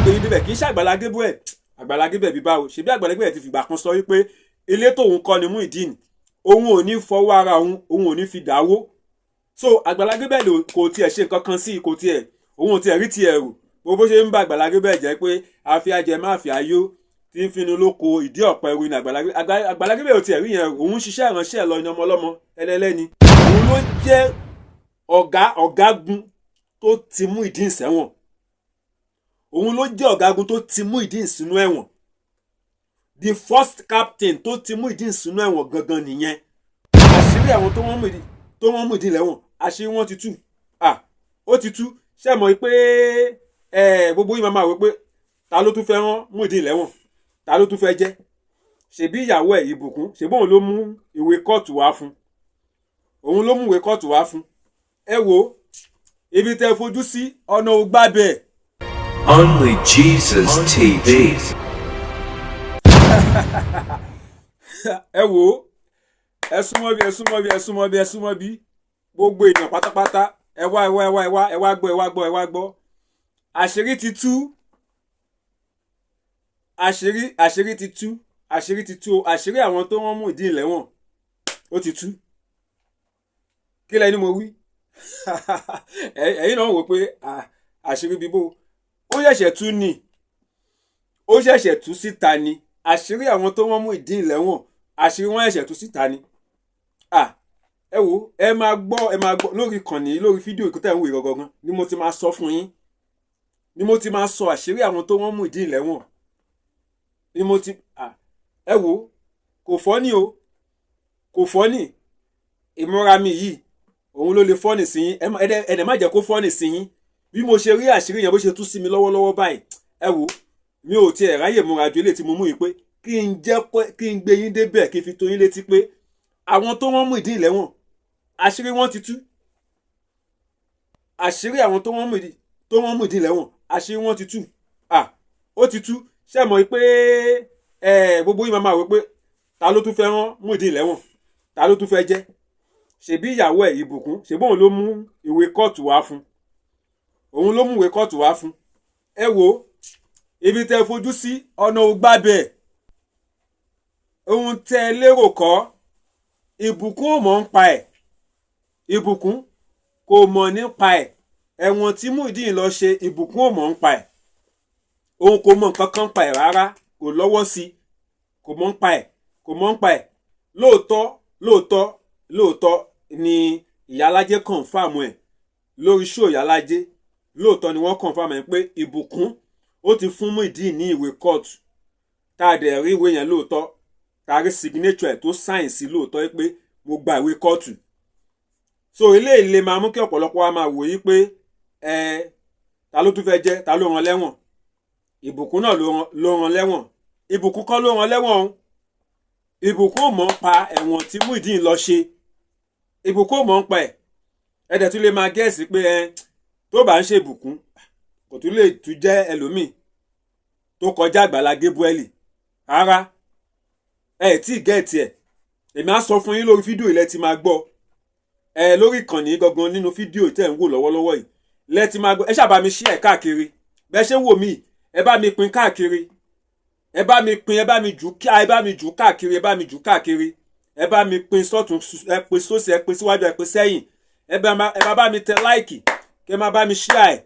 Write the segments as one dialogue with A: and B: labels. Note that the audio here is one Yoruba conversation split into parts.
A: Gbé yín débẹ̀. Kì í ṣe Àgbàlá Gabriel. Àgbàlá Gabriel bí báwo? Ṣebí Àgbàlá Gabriel ti fìgbà kan sọ wípé ilé tóun kọ́ ni Muyideen, òun ò ní fọwọ́ ara òun, òun ò ní fi dáwó. So Àgbàlá Gabriel kò tiẹ̀ ṣe nǹkan kan sí i, kò tiẹ̀, òun ò tiẹ̀ rí tiẹ̀ rò. Bó ṣe ń bá Àgbàlá Gabriel jẹ́ pé àfíàjẹ má fi ayó tí ń finu lóko ìdí ọ̀pẹ ẹrù ní Àgbàlá Gabriel ò tiẹ̀ rí yẹn. Òun ṣiṣẹ́ ìránṣẹ́ lọ ní ọmọ ọlọ́mọ ẹlẹ́lẹ́ni. Òun ló jẹ́ ọ̀gá ọ̀gágun tó ti Muyideen sẹ́wọ̀n. Òun ló jẹ́ ọ̀gágun tó ti Muyideen sínú ẹ̀wọ̀n. The first captain tó ti Muyideen sínú ẹ̀wọ̀n gangan nìyẹn. Àṣírí àwọn tó wọ́n Muyideen lẹ́wọ̀n, àṣírí wọn ti tú. Ah, ó ti tú. Ṣé mọ̀ pé gbogbo yìí máa wò pé ta ló tún fẹ́ rán Muyideen lẹ́wọ̀n? Ta ló tún fẹ́ jẹ́? Ṣebí ìyàwó ẹ̀ Ìbùkún, ṣebí òun ló mú ìwé kóòtù wá fún? Òun ló mú ìwé kóòtù wá fún. Ẹ wo ibi tẹ́ fojú sí, ọ̀nà ò gbàbẹ̀.
B: Only Jesus TV.
A: Ẹ wo, ẹ súnmọ́ bí, ẹ súnmọ́ bí, ẹ súnmọ́ bí, ẹ súnmọ́ bí, gbogbo èèyàn pátápátá, ẹ wá, ẹ wá, ẹ wá, ẹ wá, ẹ wá gbọ́, ẹ wá gbọ́, ẹ wá gbọ́. Àṣírí ti tú, àṣírí, àṣírí ti tú, àṣírí ti tú o. Àṣírí àwọn tó wọ́n Muyideen lẹ́wọ̀n, ó ti tú. Kí lẹ́ni mo wí? Ẹ̀yin náà wò pé àṣírí bíbó, ó ṣẹ̀ṣẹ̀ tú ni, ó ṣẹ̀ṣẹ̀ tú síta ni. Àṣírí àwọn tó wọ́n Muyideen lẹ́wọ̀n, àṣírí wọn ṣẹ̀ṣẹ̀ tú síta ni. Ẹ wo, ẹ máa gbọ́, ẹ máa gbọ́ lórí ìkànnì, lórí fídíò ìkútẹ̀ ń wò gangan ni mo ti máa sọ fún yín, ni mo ti máa sọ àṣírí àwọn tó wọ́n Muyideen lẹ́wọ̀n ni mo ti. Ẹ wo, kò funny o, kò funny. Ìmúra mi yìí, òun ló lè funny sí yín. Ẹ dẹ̀ má jẹ́ kó funny sí yín. Bí mo ṣe rí àṣírí yẹn, bó ṣe tú sí mi lọ́wọ́lọ́wọ́ báyìí, ẹ wo, mi ò tiẹ̀ ráyè múra ju eléyìí tí mo mú yìí pé kí n jẹ́ pé kí n gbé yín débẹ̀, kí n fi tó yín létí pé àwọn tó wọ́n Muyideen lẹ́wọ̀n, àṣírí wọn ti tú. Àṣírí àwọn tó wọ́n Muyideen lẹ́wọ̀n, àṣírí wọn ti tú. Ah, ó ti tú. Ṣé mọ̀ pé gbogbo yìí máa wò pé ta ló tún fẹ́ rán Muyideen lẹ́wọ̀n? Ta ló tún fẹ́ jẹ́? Ṣebí ìyàwó ẹ̀ Ìbùkún, ṣebí òun ló mú ìwé kóòtù wá fún? Òun ló mú ìwé kóòtù wá fún. Ẹ wo ibi tẹ́ fojú sí, ọ̀nà ò gbàbẹ̀. Ohun tẹ́ lérò kọ́. Ìbùkún ò mọ̀ ń pa ẹ̀, Ìbùkún kò mọ̀ nípa ẹ̀. Ẹ̀wọ̀n tí Muyideen lọ ṣe, Ìbùkún ò mọ̀ ń pa ẹ̀. Òun kò mọ̀ nǹkan kan pa ẹ̀ rárá, kò lọ́wọ́ sí i, kò mọ̀ ń pa ẹ̀, kò mọ̀ ń pa ẹ̀. Lóòótọ́, lóòótọ́, lóòótọ́ ni Ìyálájé confirm ẹ̀ lórí show Ìyálájé. Lóòótọ́ ni wọ́n confirm ẹ̀ pé Ìbùkún ó ti fún Muyideen ní ìwé kóòtù, tá a dẹ̀ rí ìwé yẹn lóòótọ́, tá a rí signature ẹ̀ tó sign sí lóòótọ́ pé mo gba ìwé kóòtù. So eléyìí lè máa mú kí ọ̀pọ̀lọpọ̀ wa máa wò yí pé ẹ ta ló tún fẹ́ jẹ́? Ta ló rán lẹ́wọ̀n? Ìbùkún náà ló rán lẹ́wọ̀n? Ìbùkún kọ́ ló rán lẹ́wọ̀n o. Ìbùkún ò mọ̀ ń pa ẹ̀wọ̀n tí Muyideen lọ ṣe. Ìbùkún ò mọ̀ ń pa ẹ̀. Ẹ dẹ̀ tún lè máa guess pé ẹ tó bá ń ṣe ìbùkún, kò tún lè tún jẹ́ ẹlòmíì tó kọjá Àgbàlá Gabriel rárá. Ẹ tí ì get ẹ̀. Èmi á sọ fún yín lórí fídíò ilẹ̀ tí máa gbọ́ ẹ lórí ìkànnì gangan. Nínú fídíò tẹ̀ ń wò lọ́wọ́lọ́wọ́ yìí lẹ́ ti máa gbọ́. Ẹ ṣáà bá mi share káàkiri. Bẹ́ẹ̀ ṣe ń wò mí, ẹ bá mi pín káàkiri, ẹ bá mi pín, ẹ bá mi jù, ẹ bá mi jù káàkiri, ẹ bá mi jù káàkiri, ẹ bá mi pín sọ́tún, ẹ pín sósì, ẹ pín síwájú, ẹ pín sẹ́yìn. Ẹ bá bá mi tẹ like, kẹ máa bá mi share ẹ,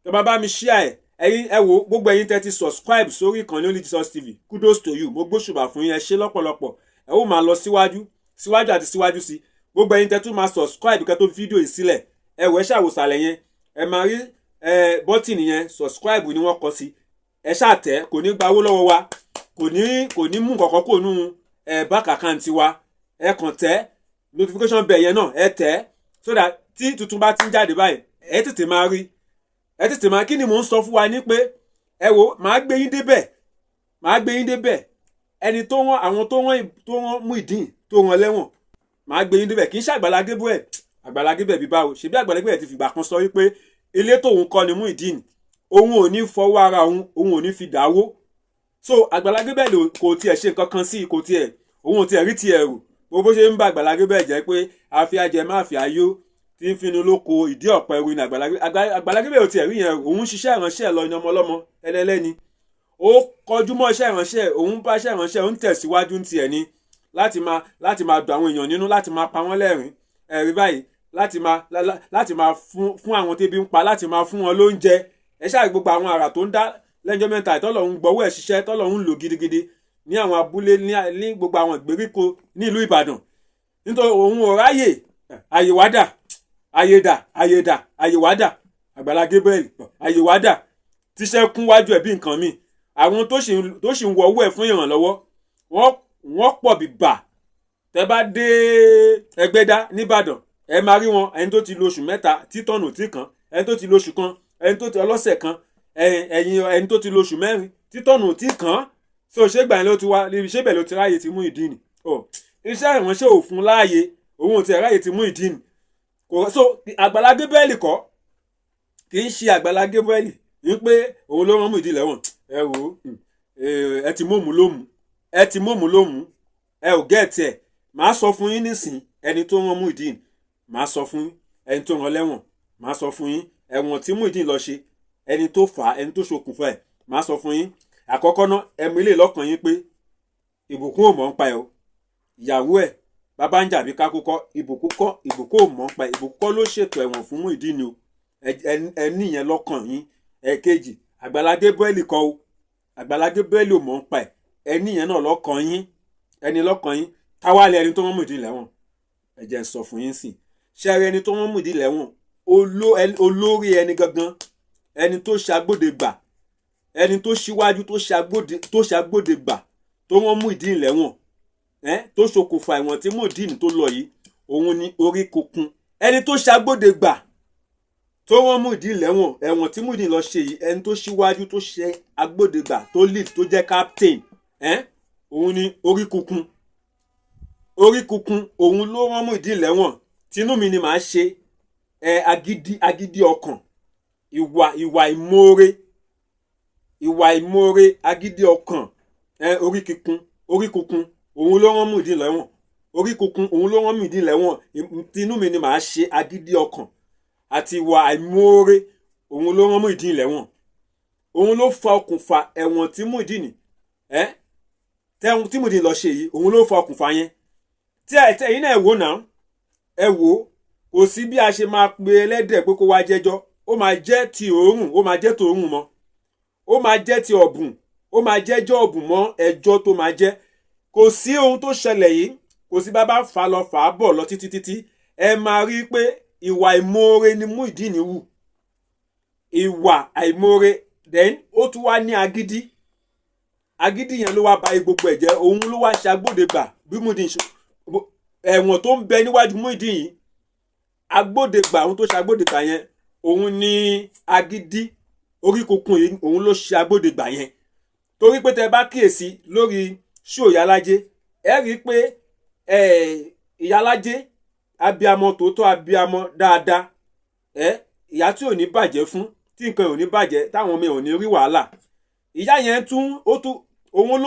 A: kẹ máa bá mi share ẹ. Ẹ̀yin, ẹ wo, gbogbo ẹ̀yin tẹ́ ti subscribe sórí ìkànnì Only Jesus TV, kudos to you. Mo gbóṣùbà fún yín, ẹ ṣé lọ́pọ̀lọpọ̀. Ẹ ó máa lọ síwájú, síwájú àti síwájú sí. Gbogbo ẹ̀yin tẹ́ tún máa subscribe kẹ́ tó fi fídíò yìí sílẹ̀, ẹ wò, ẹ ṣàwòsàlẹ̀ yẹn, ẹ máa rí ẹ button yẹn, subscribe ni wọ́n kọ sí. Ẹ ṣáà tẹ̀, kò ní gba owó lọ́wọ́ wa, kò ní mú nǹkan kan kò nú ẹ bank account wa. Ẹ kàn tẹ̀ notification bell yẹn náà, ẹ tẹ̀ so that tí tuntun bá ti ń jáde báyìí, ẹ tètè máa rí, ẹ tètè máa. Kí ni mò ń sọ fún wa ní pé ẹ wo, màá gbé yín débẹ̀, màá gbé yín débẹ̀. Ẹni tó wọ́n, àwọn tó wọ́n Muyideen tó rán lẹ́wọ̀n, màá gbé yín débẹ̀. Kì í ṣe Àgbàlá Gabriel. Àgbàlá Gabriel bí báwo? Ṣebí Àgbàlá Gabriel ti fìgbà kan sọ wípé ilé tóun kọ́ ni Muyideen, òun ò ní fọwọ́ ara òun, òun ò ní fi dáwó. So Àgbàlá Gabriel kò tiẹ̀ ṣe nǹkan kan sí i, kò tiẹ̀, òun ò tiẹ̀ rí tiẹ̀ rò. Bó ṣe ń bá Àgbàlá Gabriel jẹ́ pé àfíàjẹ má fi ayó. tí ń finu lóko ìdí ọ̀pẹ ru ní Àgbàlá Gabriel ò tiẹ̀ rí yẹn. Òun ṣiṣẹ́ ìránṣẹ́ lọ ní ọmọ ọlọ́mọ ẹlẹ́lẹ́ni. Ó kọjú mọ́ iṣẹ́ ìránṣẹ́, òun bá iṣẹ́ ìránṣẹ́, òun tẹ̀síwájú ń tiẹ̀ ni láti máa dùn àwọn èèyàn nínú, láti máa pa wọ́n lẹ́rìn ẹ̀rí báyìí, láti máa fún àwọn tébi ń pa, láti máa fún wọn lóúnjẹ. Ẹ ṣáà gbogbo àwọn àrà tó ń dá lẹ́jọ́ mẹ́ta, ìtọ́lọ́hún gbọ́wọ́ ẹ̀ ṣiṣẹ́, tọ́lọ́hún lò gidigidi ní àwọn abúlé, ní gbogbo àwọn ìgbèríko ní ìlú Ìbàdàn, nítorí òun ò ráyè. Àyèwádà, àyèdà, àyèdà, àyèwádà. Àgbàlá Gabriel, àyèwádà tíṣẹ́ kún wájú ẹ̀ bí nǹkan míì. Àwọn tó sì ń wọ owó ẹ̀ fún ìrànlọ́wọ́, wọ́n pọ̀ bìbà. Tẹ́ bá dé Ẹgbẹ́dá nìbàdàn, ẹ máa rí wọn: ẹni tó ti lo oṣù 3 tí tọ̀nù tí kan, ẹni tó ti lo oṣù kan, ẹni tó ti ọlọ́sẹ̀ kan, ẹ̀yìn ẹni tó ti lo oṣù 4 tí tọ̀nù tí kan. So ṣé gbà yẹn ló ti wá? Ṣé bẹ́ẹ̀ ló ti ráyè ti Muyideen? Oh, iṣẹ́ ìránṣẹ́ ò fún láàyè, òun ò ti ráyè ti Muyideen kò. So Àgbàlá Gabriel kọ́, kì í ṣe Àgbàlá Gabriel ní pé òun ló rán Muyideen lẹ́wọ̀n. Ẹ wò ó, ẹ ti mọ̀mú lómù, ẹ ti mọ̀mú lómù, ẹ ò get ẹ̀. Màá sọ fún yín nísìn ẹni tó rán Muyideen, màá sọ fún yín ẹni tó rán lẹ́wọ̀n, màá sọ fún yín ẹ̀wọ̀n tí Muyideen lọ ṣe, ẹni tó fà á, ẹni tó ṣokùnfà ẹ̀, màá sọ fún yín. Àkọ́kọ́ ná, ẹ mú ilé lọ́kàn yín pé Ìbùkún ò mọ̀ ń pa ẹ̀ o. Ìyàwó ẹ̀ bàbá ń jàbí kákúkọ́, Ìbùkún kọ́, Ìbùkún ò mọ̀ ń pa ẹ̀. Ìbùkún kọ́ ló ṣètò ẹ̀wọ̀n fún Muyideen o. Ẹ níyẹn lọ́kàn yín. Ẹ̀ẹ̀kejì, Àgbàlá Gabriel kọ́ o. Àgbàlá Gabriel ò mọ̀ ń pa ẹ̀. Ẹ níyẹn náà lọ́kàn yín, ẹni lọ́kàn yín. Táwa lẹ ẹni tó rán Muyideen lẹ́wọ̀n? Ẹ jẹ́ n sọ fún yín sìn. Ṣé ẹni tó rán Muyideen lẹ́wọ̀n, olórí ẹni gangan, ẹni tó ṣagbódegbà, ẹni tó ṣíwájú, tó ṣagbódegbà tó rán Muyideen lẹ́wọ̀n, tó ṣokùnfà ẹ̀wọ̀n tí Muyideen tó lọ yìí, òun ni orí kokun. Ẹni tó ṣagbódegbà tó rán Muyideen lẹ́wọ̀n, ẹ̀wọ̀n tí Muyideen lọ ṣe yìí, ẹni tó ṣíwájú, tó ṣe agbódegbà, tó lead, tó jẹ́ captain, òun ni orí kokun. Orí kunkun, òun ló rán Muyideen lẹ́wọ̀n. Tinú mi ni màá ṣe ẹ. Agídí, agídí ọkàn, ìwà ìmoore, ìwà ìmoore, agídí ọkàn ẹ, orí kíkun, orí kunkun, òun ló rán Muyideen lẹ́wọ̀n. Orí kunkun, òun ló rán Muyideen lẹ́wọ̀n. Tinú mi ni màá ṣe. Agídí ọkàn àti ìwà àìmoore, òun ló rán Muyideen lẹ́wọ̀n. Òun ló fa okùnfà ẹ̀wọ̀n tí Muyideen ẹ tẹ́hun tí Muyideen lọ ṣe yìí. Òun ló fa okùnfà yẹn. Tí ẹ tẹ ẹ̀yin náà, ẹ wò náà, ẹ wò ó. Kò sí bí a ṣe máa pe ẹlẹ́dẹ̀ pé kó wá jẹ́jọ́, ó máa jẹ́ ti òórùn, ó máa jẹ́ tòórùn mọ́, ó máa jẹ́ ti ọ̀bùn, ó máa jẹ́jọ́ ọ̀bùn mọ́ ẹjọ́ tó máa jẹ́. Kò sí ohun tó ṣẹlẹ̀ yìí, kò sí bá bá fà lọ fà á bọ̀ lọ títí títí, ẹ máa rí i pé ìwà ìmoore ni Muyideen wù, ìwà àìmoore. Then ó tún wá ní agídí. Agídí yẹn ló wá ba gbogbo ẹ̀ jẹ́. Òun ló wá ṣagbódegbà bí Muyideen ṣe ẹ̀wọ̀n tó ń bẹ níwájú Muyideen yìí. Agbódegbà, òun tó ṣagbódegbà yẹn, òun ní agídí orí kunkun yìí. Òun ló ṣe agbódegbà yẹn, torí pé tẹ bá kíyèsí lórí ṣó Ìyálájé, ẹ rí i pé Ìyálájé, abiamọ tòótọ́, abiamọ dáadáa, ẹ ìyá tí ò ní bàjẹ́ fún, tí nǹkan ò ní bàjẹ́, táwọn ọmọ ẹ̀ ò ní rí wàhálà, ìyá yẹn tún ó tún òun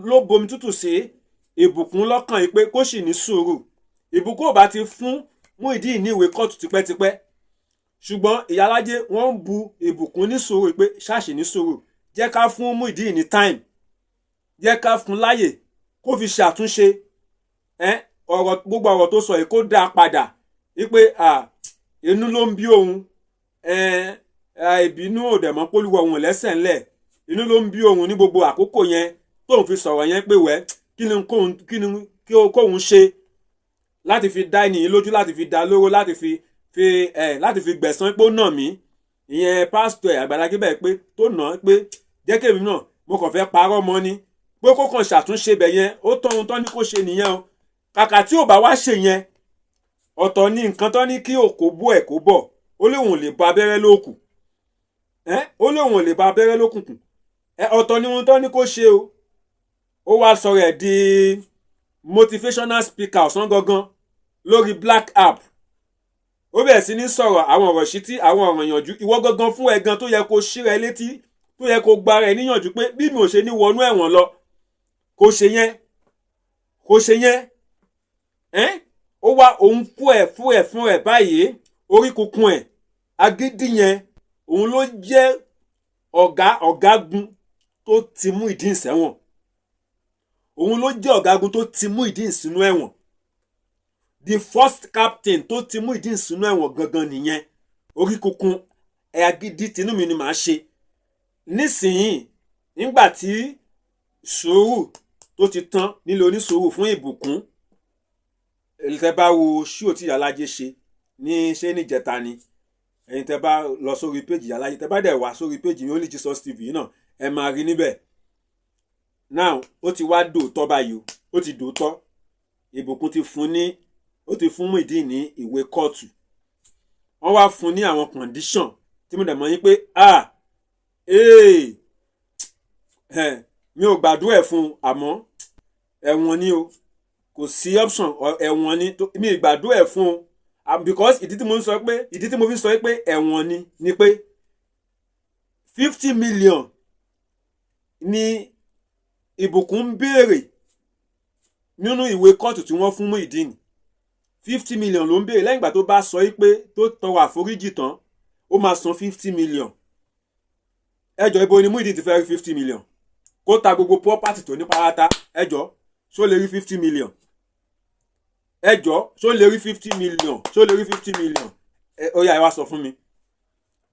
A: ló bomi tútù sí Ìbùkún lọ́kàn yìí pé kó sì ní sùúrù. Ìbùkún ò bá ti fún Muyideen ní ìwé kóòtù tipẹ́tipẹ́, ṣùgbọ́n Ìyálájé, wọ́n ń bu Ìbùkún ní sùúrù pé ṣáàṣì ní sùúrù, jẹ́ ká fún Muyideen ní time, jẹ́ ká fún láyè kó fi ṣàtúnṣe ọ̀rọ̀, gbogbo ọ̀rọ̀ tó sọ yìí, kó dáa padà, wípé inú ló ń bí òun, ìbínú ò dẹ̀ mọ́ pólúwọ̀ òun lẹ́sẹ̀ ńlẹ̀, inú ló ń bí òun ní gbogbo àkókò yẹn tóun fi sọ̀rọ̀ yẹn, pé wẹ́ kí ni kóun ṣe láti fi dá ènìyàn lójú, láti fi dá lóró, láti fi gbẹ̀san pé ó nà mí. Ìyẹn pásítọ̀ ẹ̀ Àgbàlá Gabriel pé tó nà án, pé jẹ́ kémi náà, mo kàn fẹ́ parọ́ mọ́ ni, pé kó kàn ṣàtúnṣe bẹ̀ yẹn. Ó tọ́ ohun tán ní kó ṣe nìyẹn o. Kàkà tí ò bá wá ṣe yẹn, ọ̀tọ̀ ní nǹkan tán ní kí òkó bó ẹ̀ kó bọ̀. Ó lóun ò lè bọ abẹ́rẹ́ lóòkù, ó lóun ò lè bọ abẹ́rẹ́ lókùnkùn. Ọ̀tọ̀ ní ohun tán ní kó ṣe o. Ó wá sọ̀rọ̀ ẹ̀ di motivational speaker ọ̀sán gangan lórí Black App. Ó bẹ̀rẹ̀ sí ní sọ̀rọ̀ àwọn ọ̀rọ̀ ṣítí, àwọn ọ̀rọ̀ ìyànjú. Ìwọ gangan fún ẹ gan tó yẹ kó ṣíra ẹ létí, tó yẹ kó gbára ẹ níyànjú pé bí mi ò ṣe ní wọnú ẹ̀wọ̀n lọ, kó ṣe yẹn, kó ṣe yẹn. Ó wá òun fún ẹ̀ fún ẹ̀ fún ẹ̀ báyìí, orí kunkun ẹ̀, agídí yẹn, òun ló jẹ́ ọ̀gá ọ̀gágun tó ti Muyideen sẹ́wọ̀n. Òun ló jẹ́ ọ̀gágun tó ti Muyideen sínú ẹ̀wọ̀n. The first captain tó ti Muyideen sínú ẹ̀wọ̀n gangan nìyẹn, orí kunkun ẹ̀, agídí, tinú mi ni màá ṣe. Nísìnyìí, nígbà tí sùúrù tó ti tán nílé onísùúrù fún Ìbùkún, tẹ́ bá wo show tí Ìyálájé ṣe ní, ṣé níjẹta ni, ẹ̀yin tẹ́ bá lọ sórí page Ìyálájé, tẹ́ bá dẹ̀ wá sórí page mi, Only Jesus TV náà, ẹ máa rí níbẹ̀. Now, ó ti wá dòótọ́ báyìí o, ó ti dòótọ́. Ìbùkún ti fún ní, ó ti fún Muyideen ní ìwé kóòtù. Wọ́n wá fún ní àwọn condition tí mo dẹ̀ mọ̀ yín pé, ah, ee, mi ò gbàdúrà ẹ̀ fún un, àmọ́ ẹ̀wọ̀n ni o, kò sí option, ẹ̀wọ̀n ni. Mi ì gbàdúrà ẹ̀ fún un because ìdí tí mo fi sọ pé ẹ̀wọ̀n ni ni pé 50 million ni Ìbùkún ń béèrè nínú ìwé kóòtù tí wọ́n fún Muyideen. 50 million ló ń béèrè. Lẹ́yìn ìgbà tó bá sọ pé tó tọrọ àforíjì tán, ó máa san 50 million. Ẹ jọ̀ọ́, ibo ni Muyideen ti fẹ́ rí 50 million? Kó ta gbogbo property tó ní pátá, ẹ jọ̀ọ́, ṣó lè rí 50 million? Ẹ jọ̀ọ́, ṣó lè rí 50 million? Ṣó lè rí 50 million? Ẹ ó yá, ẹ wá sọ fún mi,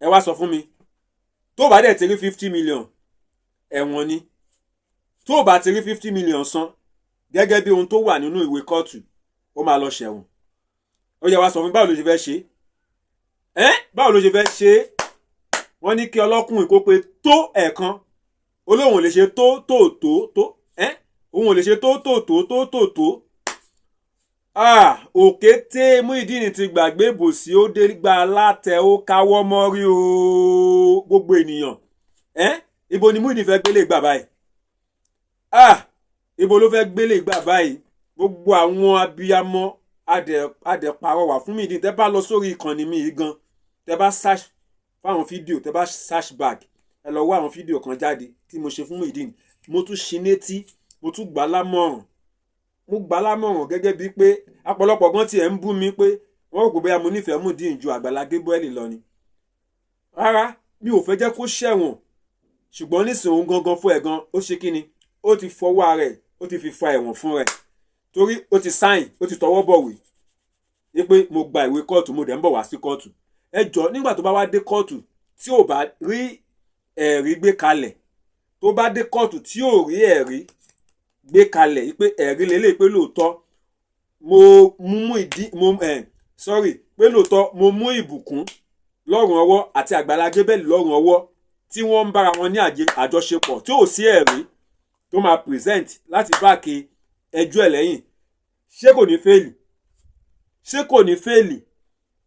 A: ẹ wá sọ fún mi. Tó bá dẹ̀ ti rí 50 million, ẹ̀wọ̀n ni. Tó bá ti rí 50 million san gẹ́gẹ́ bí ohun tó wà nínú ìwé kóòtù, ó máa lọ ṣẹ̀wọ̀n. Ó yá, wá sọ fún mi, báwo ló ṣe fẹ́ ṣe é? Báwo ló ṣe fẹ́ ṣe é? Wọ́n ní kí ọlọ́kùnrin kó pe tó ẹ̀ẹ̀kan, olóhùn ò lè ṣe tó tó tó tó ẹ́, òun ò lè ṣe tó tó tó tó tó tó. Ah, òkété Muyideen ti gbàgbé bòsí, ó dé gba alátẹ, ó káwọ́ mọ́rí o. Gbogbo ènìyàn ẹ́, ibo ni Muyideen fẹ́ gbélé gbà báyìí? Ah, ibo ló fẹ́ gbélé gbà báyìí? Gbogbo àwọn abiyamọ adẹ̀ pàrọwà fún Muyideen. Tẹ́ bá lọ sórí ìkànnì mi yìí gan, tẹ́ bá search fáwọn fídíò, tẹ́ bá search back, ẹ lọ wá àwọn fídíò kan jáde tí mo ṣe fún Muyideen. Mo tún ṣí létí, mo tún gbà lámọ̀ràn, mo gbà lámọ̀ràn gẹ́gẹ́ bíi pé ọ̀pọ̀lọpọ̀ gan tiẹ̀ ń bú mi pé wọ́n rò pé bóyá mo nífẹ̀ẹ́ Muyideen ju Àgbàlá Gabriel lọ ni. Rárá, mi ò fẹ́ jẹ́ kó ṣẹ̀wọ̀n, ṣùgbọ́n nísìnyí, òun gangan fún ẹ̀ gan, ó ṣe kí ni, ó ti fọwọ́ ara ẹ̀, ó ti fi fa ẹ̀wọ̀n fún rẹ̀, torí ó ti sign, ó ti tọwọ́ bọ̀wé wípé mo gba ìwé kóòtù, mo dẹ̀ ń bọ̀ wá sí kóòtù. Ẹ jọ, nígbà tó bá wá dé kóòtù, tí ò bá rí ẹ̀rí gbé kalẹ̀, tó bá dé kóòtù tí ò rí ẹ̀rí gbé kalẹ̀ wípé ẹ̀rí lélẹ̀ pé lóòótọ́ mo mú ìdí mo ẹ̀ sorry, pé lóòótọ́ mo mú Ìbùkún lọ́rùn ọwọ́ àti Àgbàlá Gabriel lọ́rùn ọwọ́ tí wọ́n ń bára wọn ní àjọṣepọ̀, tí ò sí ẹ̀rí tó máa present láti back ẹjọ́ ẹ̀ lẹ́yìn, ṣé kò ní fail? Ṣé kò ní fail?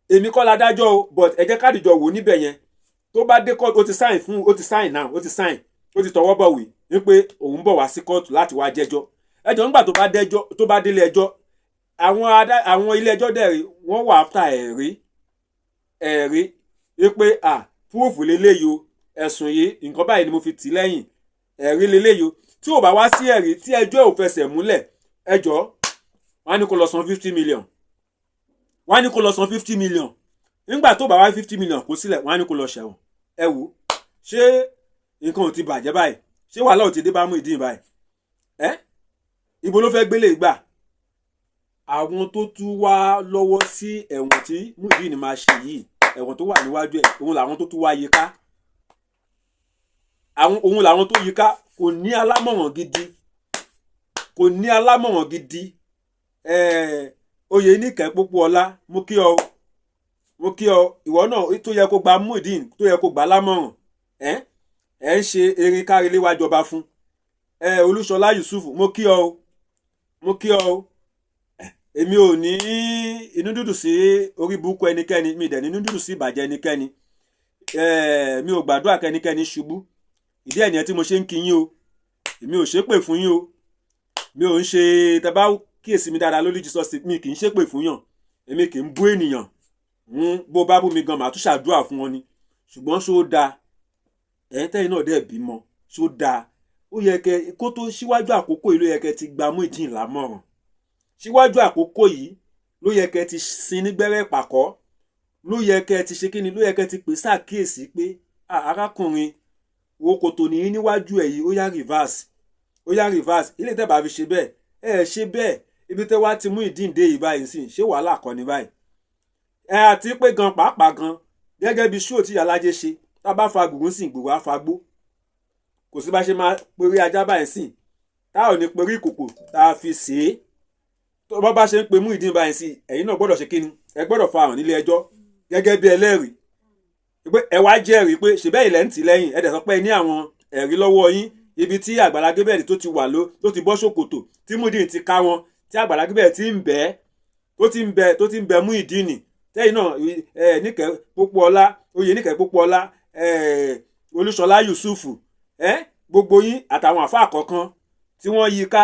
A: Èmi kọ́ la dájọ́ o, but ẹ jẹ́ ká dìjọ wò níbẹ̀ yẹn. Tó bá dé kóòtù, ó ti sign fún, ó ti sign now, ó ti sign, ó ti tọwọ́ bọ̀wé wípé òun bọ̀ wá sí kóòtù láti wá jẹ́jọ́. Ẹjọ́, nígbà tó bá dẹ́jọ́, tó bá délé ẹjọ́, àwọn ilé ẹjọ́ dẹ̀ rí, wọ́n wà after ẹ̀rí, ẹ̀rí wípé, à, proof leléyìí o, ẹ̀sùn yìí, nǹkan báyìí ni mo fi tì lẹ́yìn, ẹ̀rí leléyìí o. Tí ò bá wá sí ẹ̀rí, tí ẹjọ́ ò fẹsẹ̀ múlẹ̀, ẹjọ́, wọ́n á ní kó lọ san 50 million, wọ́n á ní kó lọ san 50 million. Nígbà tó bá wá 50 million kó sílẹ̀, wọ́n á ní kó lọ ṣẹ̀wọ̀n. Ẹ wò, ṣé nǹkan ò ti bàjẹ́ báyìí? Ṣé wàhálà ò ti dé bá Muyideen báyìí? Ẹ ibo ló fẹ́ gbélé gbà? Àwọn tó tún wá lọ́wọ́ sí ẹ̀wọ̀n tí Muyideen máa ṣe yìí, ẹ̀wọ̀n tó wà níwájú ẹ̀, òun làwọn tó tún wá yí ká àwọn, òun làwọn tó yí ká. Kò ní alámọ̀ràn gidi, kò ní alámọ̀ràn gidi. Oyè níkẹ́ pópó ọlá, mo kí ọ, mo kí ọ. Ìwọ náà tó yẹ kó gba Muyideen, tó yẹ kó gbà lámọ̀ràn, ẹ ẹ ń ṣe erin kárílé wá jọba fún ẹ. Olúṣọlá Yusuf, mo kí ọ o, mo kí ọ o. Èmi ò ní inú dúdú sí orí burúkú ẹnikẹ́ni, mi dẹ̀ ní inú dúdú sí ìbàjẹ́ ẹnikẹ́ni. Mi ò gbàdúrà kẹ́nikẹ́ni ṣubú. Ìdí ẹ̀ nìyẹn tí mo ṣe ń kí yín o. Èmi ò ṣépè fún yín o, mi ò ń ṣe. Tẹ́ bá kíyèsí mi dáadáa lórí Jesus, mi kì í ṣépè fún yàn, èmi kì í bú ènìyàn. Bó bá bú mi gan, màá tún ṣàdúrà fún wọn ni. Ṣùgbọ́n ṣó dáa? Ẹ̀yin tẹ́yìn náà dẹ̀ bímọ, ṣó dáa? Ó yẹ kẹ́ kó tó síwájú àkókò yìí, ló yẹ kẹ́ ti gba Muyideen lámọ̀ràn síwájú àkókò yìí. Ló yẹ kẹ́ ti sin ní gbẹ́rẹ́ ìpàkọ́, ló yẹ kẹ́ ti ṣe kíni, ló yẹ kẹ́ ti pè sáàkíyèsí pé, "Ah, arákùnrin, wo kòtò nìyí níwájú ẹ̀ yìí, ó yá, reverse, ó yá, reverse." Ilé tẹ́ bá fi ṣe bẹ́ẹ̀, ẹ ṣe bẹ́ẹ̀. Ibi tẹ́ wá ti mú ìdíǹde yìí báyìí sí, ṣé wàhálà kọ́ ni báyìí? Ẹ àti pé gan pàápàá gan, gẹ́gẹ́ bí ṣóò tí Alájẹ ṣe, tá a bá fa gbùngbùn sí gbùngbùn á fa gbó. Kò sí bá ṣe máa perí ajá báyìí sìn tá ò ní perí ìkòkò tá a fi sè é. Tó bá ṣe ń pe Muyideen báyìí sí, ẹ̀yin náà gbọ́dọ̀ ṣe kíni, ẹ gbọ́dọ̀ fa hàn nílé ẹjọ́ gẹ́gẹ́ bí ẹlẹ́rìí pé ẹ wá jẹ́rìí pé ṣèbẹ́ ilẹ̀ ń tì lẹ́yìn. Ẹ dẹ̀ sọ pé ẹ ní àwọn ẹ̀rí lọ́wọ́ yín, ibi tí Àgbàlá Gabriel tó ti wà ló tó ti bọ́ ṣòkòtò, tí Muyideen ti ká wọn, tí Àgbàlá Gabriel ti ń bẹ́, tó ti ń bẹ, tó ti ń bẹ Muyideen. Tẹ́yìn náà ẹ Níkẹ́ Pópóọlá, oyè Níkẹ́ Pópóọlá, ẹ Olúṣọlá Yusufu, ẹ gbogbo yín àtàwọn àfáà kọ̀ọ̀kan tí wọ́n yí ká,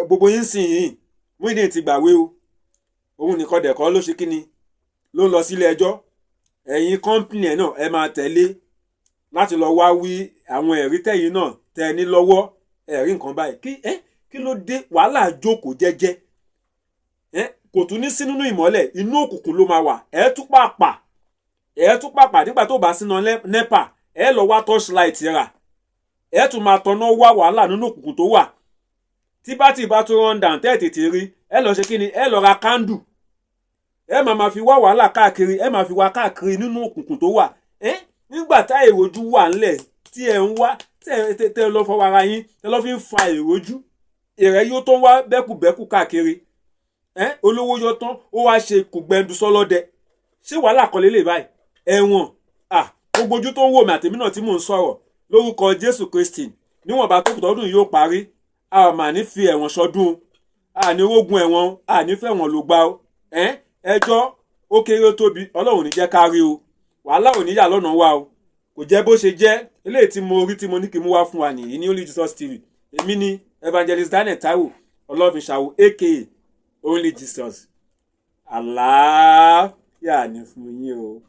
A: gbogbo yín sìn yín. Muyideen ti gbàwé o, òun nìkan dẹ̀kọ́ ló ṣe kíni ló ń lọ sílé ẹjọ́. Ẹ̀yin company ẹ̀ náà, ẹ máa tẹ̀lé láti lọ wá wí àwọn ẹ̀rí tẹ̀yin náà tẹ́ ní lọ́wọ́, ẹ̀rí nǹkan báyìí. Kí ẹ kí ló dé wàhálà? Jókòó jẹ́jẹ́ ẹ, kò tún ní sí nínú ìmọ́lẹ̀, inú òkùnkùn ló máa wà. Ẹ tún pàpà, ẹ tún pàpà nígbà tó bá sínú NEPA, ẹ lọ wá torchlight rà, ẹ tún máa tọ̀nà wá wàhálà nínú òkùnkùn tó wà. Tí bá ti bá tún run down, tẹ́ ẹ̀ tètè rí, ẹ lọ ṣe kí ni, ẹ lọ ra candle, ẹ máa ma fi wá wàhálà káàkiri, ẹ máa fi wá káàkiri nínú òkùnkùn tó wà. Ẹ nígbà tá èròjú wà ńlẹ̀ tí ẹ ń wá, tẹ lọ fọwọ́ ara yín, tẹ lọ fi ń fa èròjú ìrẹ́ yóò tó ń wá bẹ́kùbẹ́kù káàkiri. Ẹ olówó yọ tán, ó wá ṣe kùgbẹ́ndu sọlọ́dẹ. Ṣé wàhálà kọ́ lélẹ̀ báyìí? Ẹ̀wọ̀n, ah, gbogbo ojú tó ń wò mí àtèmi náà tí mò ń sọ̀rọ̀ lórúkọ Jésù Kristi, níwọ̀nba tó kù tọ́dún yóò parí, a ò mà ní fi ẹ̀wọ̀n ṣọdún, a ní rógun ẹ̀wọ̀n, a ní fẹ̀wọ̀n ló gbá o. Ẹjọ́ ó kéré ó tóbi, Ọlọ́run ní jẹ́ ká rí o. Wàhálà ò ní yà lọ́nà wa o. Kò jẹ́ bó ṣe jẹ́. Eléyìí tí mo rí tí mo ní kí n mú wá fún wa nìyí ní Only Jesus TV. Èmi ní Evangelist Daniel Taiwo Ọlọ́finṣàwò, aka Only Jesus. Àlàáfíà ní fún yín o.